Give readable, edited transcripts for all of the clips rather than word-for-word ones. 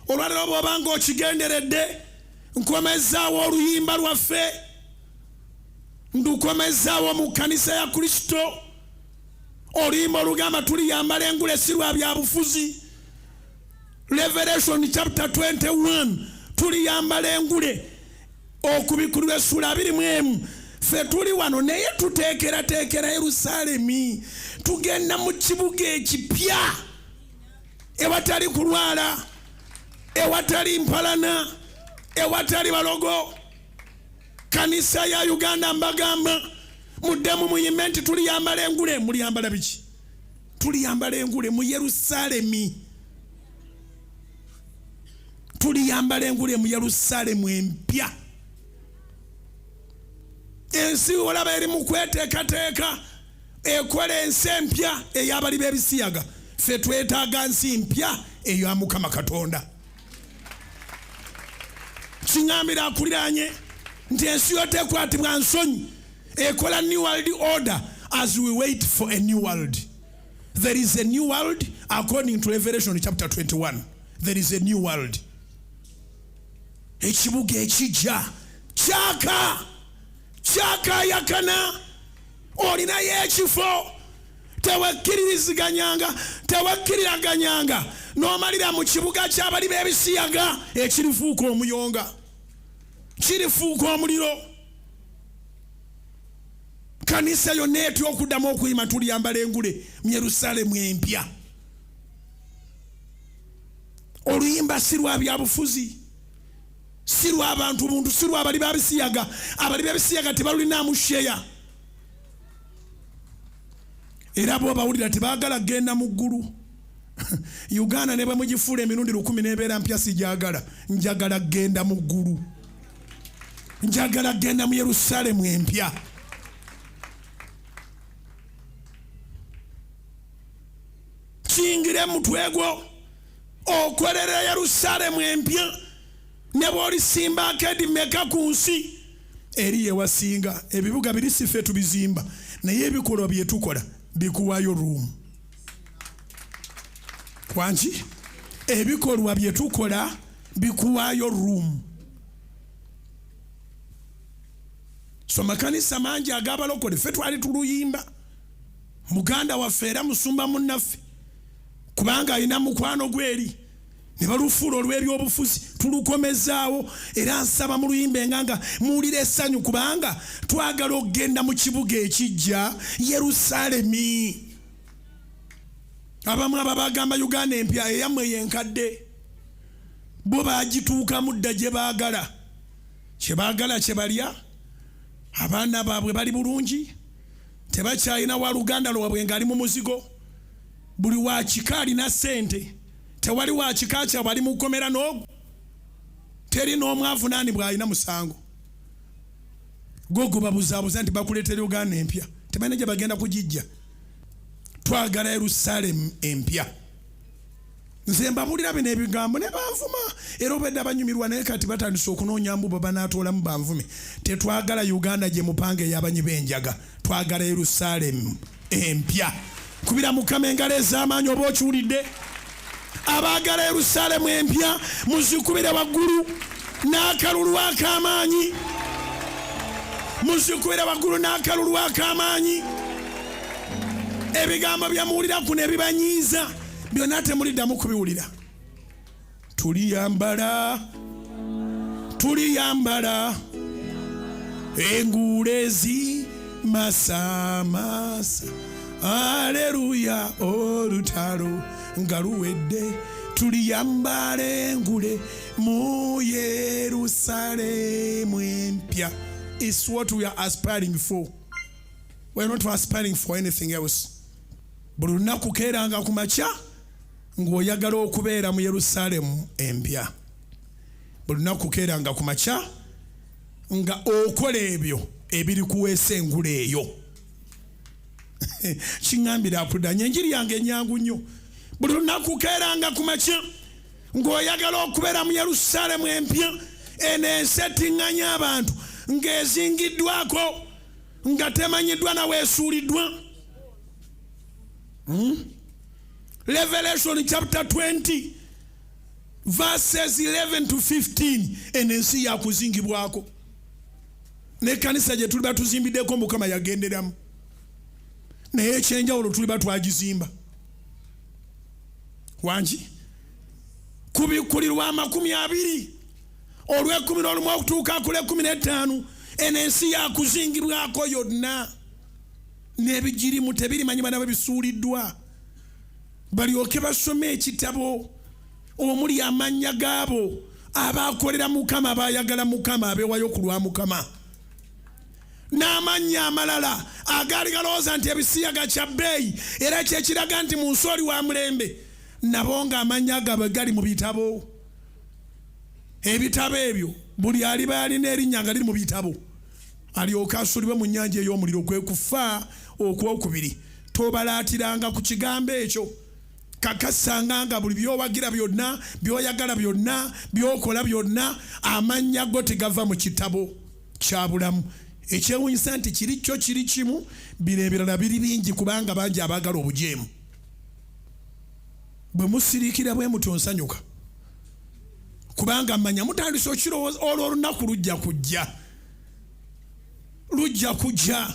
Olwaleero bw'oba ng'okigenderedde, nkomezzaawo oluyimba lwaffe, ndukomezzaawo mu kkanisa ya Kristo. Oluyimba olugamba tuliyambala engule si lwa byabufuzi. Revelation chapter 21, tuliyambala engule, Okubikkulirwa essuula 21. Ffe tuli wano naye tuteekerateekera Yerusaalemi, tugenda mu kibuga ekipya ewatali kulwala, ewatali mpalana, ewatali balogo. Kanisa ya Uganda, mbagamba muddemu muyimbe nti tuliyambala engule. Muliyambala biki? Tuliyambala engule mu Yerusaalemi, tuliyambala engule mu Yerusaalemu empya. Ensi olaba eri mu kweteekateeka ekola ensi empya ey'abali b'ebisiyaga. Ffe twetaaga nsi mpya eya Mukama Katonda. Kiŋambira akuliraanye nti ensi yo tekwatibwa nsonyi, ekola new world order as we wait for a new world. There is a new world according to Revelation chapter 21. There is a new world. Ekibuga ekijja kyaka kyakayakana, olinayo ekifo. Tewekkiririziganyanga, tewekkiriraganyanga n'omalira mu kibuga ky'abali b'ebisiyaga ekirifuuka omuyonga, kirifuuka omuliro. Kanisa yonna etya okuddamu okuyima tuliyambala engule mu Yerusaalemu empya. Oluyimba si lwa byabufuzi, si lwa bantu buntu, si lwa bali babisiyaga. Abali b'ebisiyaga tebalulinaamu sheya, era bo bawulira tebaagala kugenda mu ggulu. Uganda ne bwe mugifuula emirundi 1000 n'ebeera mpya, sigyagala. Njagala kugenda mu ggulu, njagala kugenda mu Yerusaalemu empya. Kiyingire mutwe gwo okolera Yerusaalemu empya, ne bw'olisimba akedi meka ku nsi eri yewasinga. Ebibuga biri si ffe tubizimba, naye ebikolwa bye tukola bikuwaayo ruumu. Kwanki ebikolwa bye tukola bikuwaayo ruumu. So makanisa mangi ag'abalokole ffe twali tuluyimba muganda waffe era musumba munnaffe, kubanga alina mukwano gweri, ne balufuula olw'ebyobufuzi. Tulukomezaawo era nsaba muluyimbenga nga muwulira essanyu, kubanga twagala okugenda mu kibuga ekijja Yerusaalemi. Abamu aba bagamba Uganda empya, eyammwe yenkadde. Bo bagituukamu dda gye baagala, kye baagala kye balya, abaana baabwe bali bulungi, tebakyalina wa luganda lwabwe ng'ali mu muzigo. Buli wa kika alina ssente, tewali wa kika kyabwe ali mu kkomera n'ogwo, teri n'omu avunaanibwa alina musango. Gogo babuzaabuza nti bakuleetera Uganda empya, tebalina gye bagenda kugijja. Twagala Yerusaalemu empya. Nze mbabuulira bino ebigambo ne banvuma, era obwedda banyumirwa, naye kati batandise okunoonya mbu bwe banaatoolamu banvume. Tetwagala Uganda gye mupanga ey'abanyi b'enjaga, twagala Yerusaalemu empya. Kubira Mukama engalo ez'amaanyi oba okiwulidde. Abaagala Yerusaalemu empya muzikubire waggulu n'akalulu ak'amaanyi, muzikubire waggulu n'akalulu ak'amaanyi. Ebigambo bye muwulira kuno ebibanyiiza byonna temuliddamu kubiwulira. Tuliyambala, tuliyambala engule ezi masamasa, aleluya, olutalo nga luwedde, tuliyambala engule mu Yerusalemu empya. It's what we are aspiring for. We are not aspiring for anything else. Buli lunaku keeranga ku makya ng'oyagala okubeera mu Yerusaalemu empya. Buli lunaku keeranga ku makya nga okola ebyo ebirikuweesa engule eyo. Kiŋŋambira akudanya enjiri yange enyangu nnyo. Buli lunaku keeranga ku makya ng'oyagala okubeera mu Yerusaalemu empya, eno ensi etiŋŋanya abantu ng'ezingiddwako, nga temanyiddwa na weesuuliddwa. Revelation chapter 20. Verses 11 to 15. Eno ensi yakuzingibwako n'ekkanisa gye tuliba tuzimbiddeko, Mukama yagenderamu, naye ekyenjawulo tuliba twagizimba. Wangi kubikkulirwa 20 olw'ekkumi n'olumu okutuuka ku lw'ekkumi n'ettaano. Eno ensi yakuzingibwako yonna n'ebigirimu tebirimanyibwa nabo bisuuliddwa, balyoke basome ekitabo omuli amannya gaabo abakolera Mukama, abayagala Mukama, abeewayo ku lwa Mukama, n'amannya amalala agaali galowooza nti ebisiyaga kya bbeeyi era kyekiraga nti mu nsi oli wa mulembe, nabo ng'amannya gaabwe gali mu bitabo. Ebitabo ebyo, buli aliba alina erinnya nga liri mu bitabo alyoke asuulibwe mu nnyanja ey'omuliro, kwe kufa okwokubiri. Tobalaatiranga ku kigambo ekyo. Kakasanga nga buli byowagira byonna, byoyagala byonna, byokola byonna, amannya go tegava mu kitabo kya bulamu. Ekyewunyisa nti kiri kyo kiri kimu, bino ebirala biri bingi, kubanga bangi abaagala obujeemu. Bwe musiriikira bwe mutyo nsanyuka, kubanga mmanya mutandise okirowooza. Olwo olunaku lujja kujja, lujja kujja,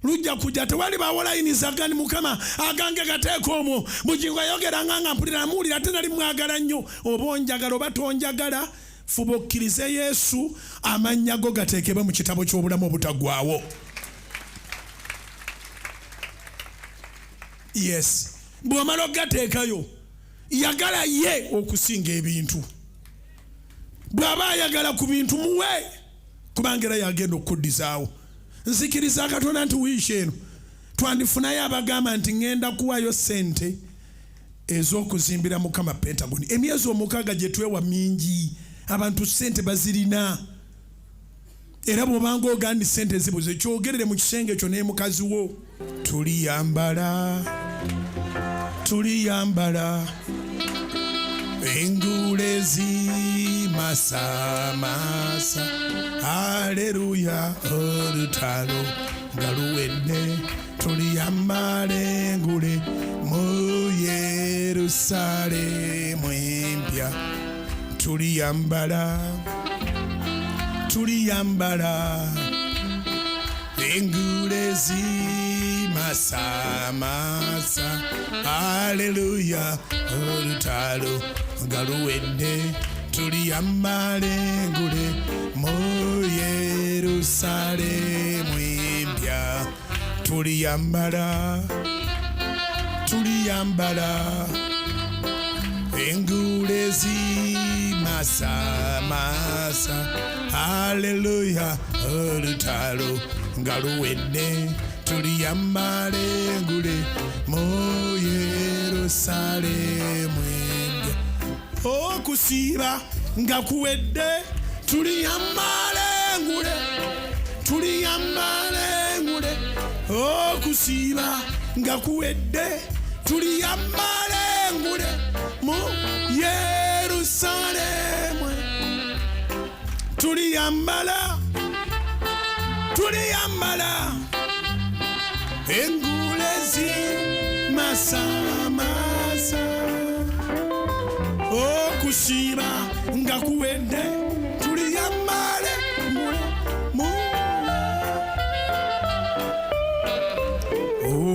lujja kujja. Tewali bawolayinizaga ni Mukama agange gateeka omwo. Bugingo ayogeranga nga mpulira, namuwulira, ate nali mwagala nnyo. Oba onjagala oba tonjagala, fuba okkirize Yesu, amannya go gateekebwe mu kitabo ky'obulamu obutaggwaawo. Yes, bw'omala okugateekayo, yagala ye okusinga ebintu. Bw'aba ayagala ku bintu, muwe, kubanga era yagenda okukuddizaawo. Nzikiriza Katonda nti wiiki eno twandifunayo abagamba nti ŋŋenda kuwaayo ssente ez'okuzimbira Mukama Pentagon. Emyezi 6 gye twewa mingi. Abantu ssente bazirina, era bw'obanga ogandi ssente zibuze, kyogerere mu kisenge ekyo ne mukazi wo. Tuliyambala, tuliyambala engule zimasamasa, aleluya, olutalo nga luwedde. Tuliyambala engule mu Yerusalemu empya. Tuliyambala, tuliyambala engule zimasamasa, aleluya, olutalo nga luwedde. Tuliyambala engule mu Yerusalemu empya. Tuliyambala, tuliyambala engule zimasamasa, aleluya, olutalo nga luwedde. Tuliyambala engule mu Yerusalemu empya. Okusiiba nga kuwedde, tuliyambala engule, tuliyambala engule. Okusiiba nga kuwedde, tuliyambala engule mu Yerusalemu. Tuliyambala, tuliyambala engule zimasamasa. Okusiiba nga kuwedde, tuliyambale engule mu.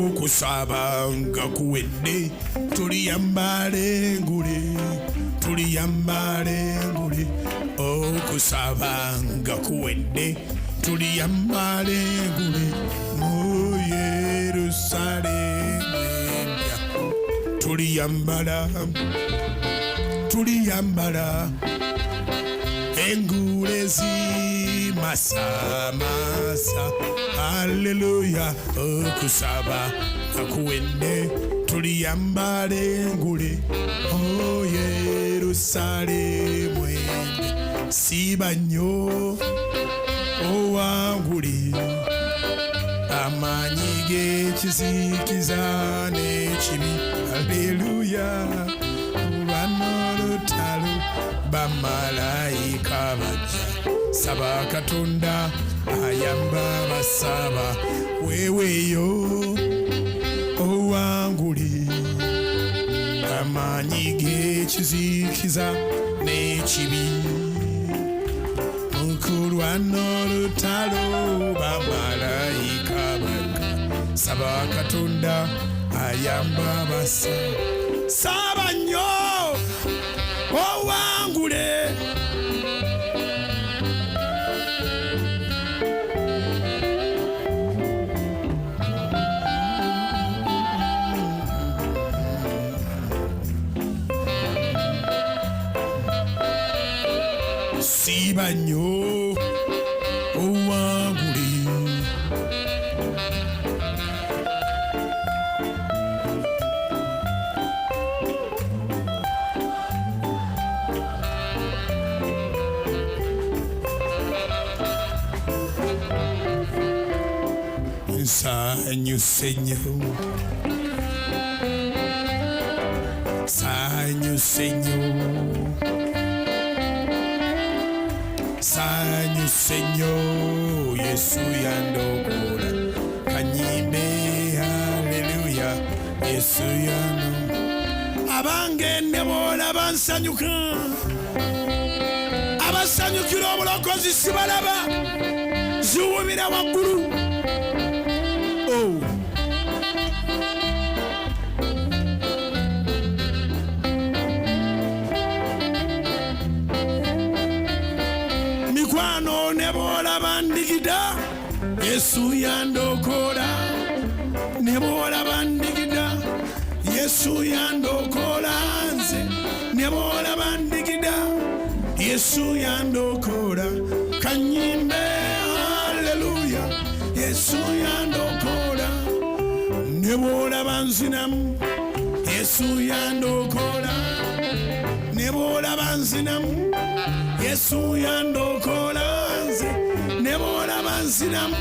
Okusaba nga kuwedde, tuliyambala engule, tuliyambala engule. Okusaba nga kuwedde, tuliyambala engule mu Yerusalemu empya. Tuliyambala, tuliyambala engule zimasamasa, aleluya. Okusaba nga kuwedde, tuliyambala engule o Yerusalemu empya. Siba nnyo owangule amaanyi g'ekizikiza n'ekibi, aleluya. Lwana olutalo, bamalayika bajja. Saba Katonda ayamba basaba. Weweyo owangule amaanyi. Ekizikiza n'ekibi. Mukulwana olutalo bamalayika baka. Saba Katonda ayamba abasa. Saba nnyo owangule. Siba nnyo owangule. Nsanyuse nnyo, nsanyuse nnyo, nsanyuse nnyo, Yesu yandokola. Kanyimbe haleluya, Yesu yano. Abange ne boolaba nsanyuka, abasanyukira obulokozi sibalaba, ziwubira waggulu. Oh. Mikwano ne boolaba ndigida, Yesu yandokola. Ne boolaba ndigida, Yesu yandokola. Nze ne boolaba ndigida, Yesu yandokola. Kanyimbe haleluya, Yesu yandokola. Ne boolaba nzinamu, Yesu yandokola. Ne boolaba nzinamu, Yesu yandokola. Nze ne boolaba nzinamu,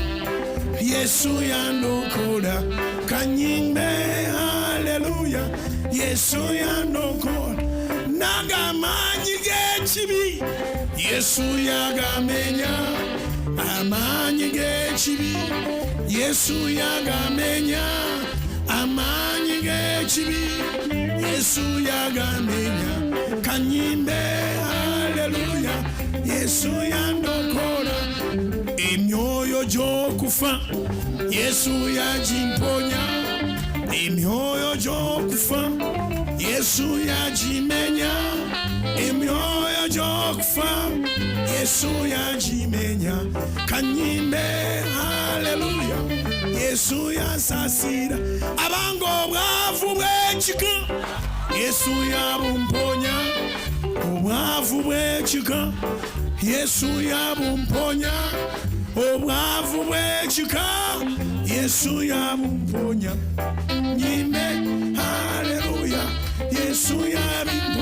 Yesu yandokola. Kanyimbe haleluya, Yesu yandokola. Naga amaanyi g'ekibi Yesu yagamenya. Amaanyi g'ekibi Yesu yagamenya. Amaanyi g'ekibi Yesu yagamenya. Kanyimbe haleluya, Yesu yandokola. Emyoyo gy'okufa Yesu yagimponya. Emyoyo gy'okufa Yesu yagimenya. Emyoyo gy'okufa Yesu yagimenya. Kanyimbe haleluya, Yesu yansasira. Abanga obwavu bw'ekika Yesu yabumponya. Obwavu bw'ekika Yesu yabumponya. Obwavu bw'ekika Yesu yabumponya. Nyimbe haleluya, Yesu yabimponya.